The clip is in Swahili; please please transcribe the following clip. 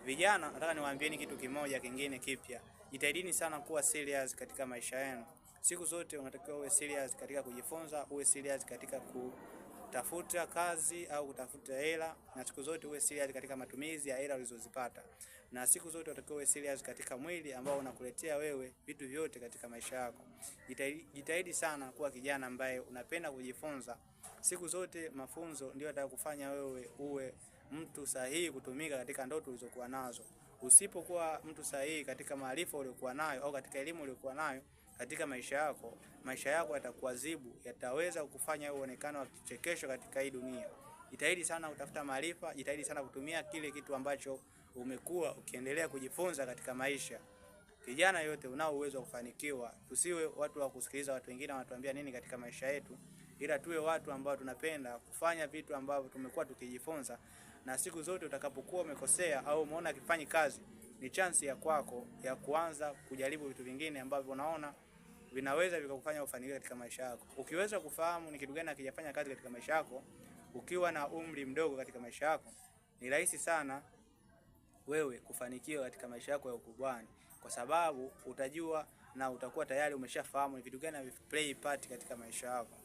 Vijana, nataka niwaambieni kitu kimoja kingine kipya. Jitahidini sana kuwa serious katika maisha yenu. Siku zote unatakiwa uwe serious katika kujifunza, uwe serious katika kutafuta kazi au kutafuta hela, na siku zote uwe serious katika matumizi ya hela ulizozipata, na siku zote unatakiwa uwe serious katika mwili ambao unakuletea wewe vitu vyote katika maisha yako. Jitahidi sana kuwa kijana ambaye unapenda kujifunza. Siku zote mafunzo ndio yatakufanya wewe uwe mtu sahihi kutumika katika ndoto ulizokuwa nazo. Usipokuwa mtu sahihi katika maarifa uliokuwa nayo au katika elimu uliokuwa nayo katika maisha yako, maisha yako yatakuadhibu, yataweza kukufanya wewe uonekane wa kichekesho katika hii dunia. Jitahidi sana kutafuta maarifa, jitahidi sana kutumia kile kitu ambacho umekuwa ukiendelea kujifunza katika maisha. Kijana yote unao uwezo wa kufanikiwa. Tusiwe watu wa kusikiliza watu wengine wanatuambia nini katika maisha yetu, ila tuwe watu ambao tunapenda kufanya vitu ambavyo tumekuwa tukijifunza, na siku zote utakapokuwa umekosea au umeona kifanyi kazi, ni chance ya kwako ya kuanza kujaribu vitu vingine ambavyo unaona vinaweza vikakufanya ufanikiwe katika maisha yako. Ukiweza kufahamu ni kitu gani hakijafanya kazi katika maisha yako ukiwa na umri mdogo katika maisha yako, ni rahisi sana wewe kufanikiwa katika maisha yako ya ukubwani, kwa sababu utajua na utakuwa tayari umeshafahamu ni vitu gani havi play part katika maisha yako.